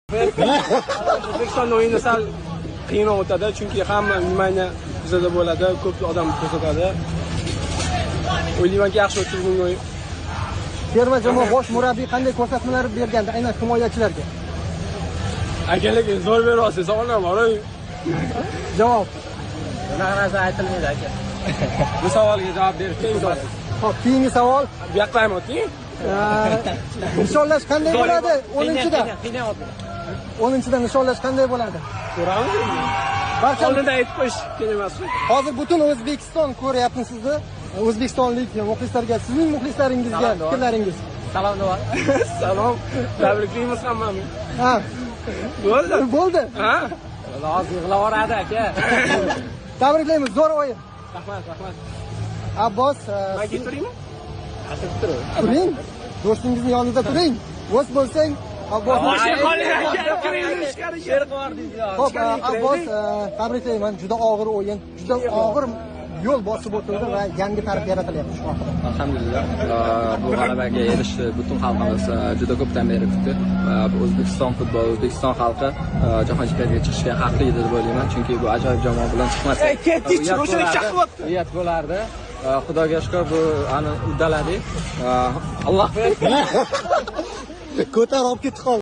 O'zbekiston o'yini sal qiyinroq o'tadi, chunki hamma внимание bizada bo'ladi, ko'p odam ko'rsatadi. O'ylaymanki, yaxshi o'tdi bugungi o'yin. Terma jamoa bosh murabbiy qanday ko'rsatmalar bergandi aynan himoyachilarga? Aka, lekin zo'r beryapsiz, savollar bor. Javob. Bunaqa narsa aytilmaydi, aka. Bu savolga javob berish Xo'p, keyingi savol. Bu yoqqa ham o'ting. Nishonlash qanday bo'ladi? 10-da. Qiynayapti. 10-da nishonlash qanday bo'ladi? Ko'ramiz endi. Barcha Oldindan aytib qo'yish kerak emasmi? Hozir butun O'zbekiston ko'ryapti sizni. O'zbekistonlik muxlislarga, sizning muxlislaringizga Salom, Duo. fikrlaringiz. Salom, Duo. Salom. Tabriklaymiz hammani. Ha, Bo'ldi. bo'ldi. Ha? Hozir yig'lavoradi, aka. Tabriklaymiz, zo'r o'yin. Rahmat, rahmat. Abbos, Man ketib turaymi? turing. Do'stingizni yonida turing. Do'st bo'lsang, Abbos. Qoling aka, kiring, ichkari. She'r qilib. Xo'p, Abbos, tabriklayman. Juda og'ir o'yin, juda og'ir yo'l bosib o'tildi va yangi tarix yaratilyapti shu haqida. Alhamdulillah, bu g'alabaga erishishni butun xalqimiz juda ko'pdan beri kutdi va bu O'zbekiston futboli, O'zbekiston xalqi jahon chempionatiga chiqishga haqli edi deb o'ylayman, chunki bu ajoyib jamoa bilan chiqmasak, Ey, ketdik, uyat o'sha bo'lardi. chaqyapti. Uyat bo'lardi. Xudoga shukur, bu ani uddaladik. Alloh Ko'tar olib ketdi qol.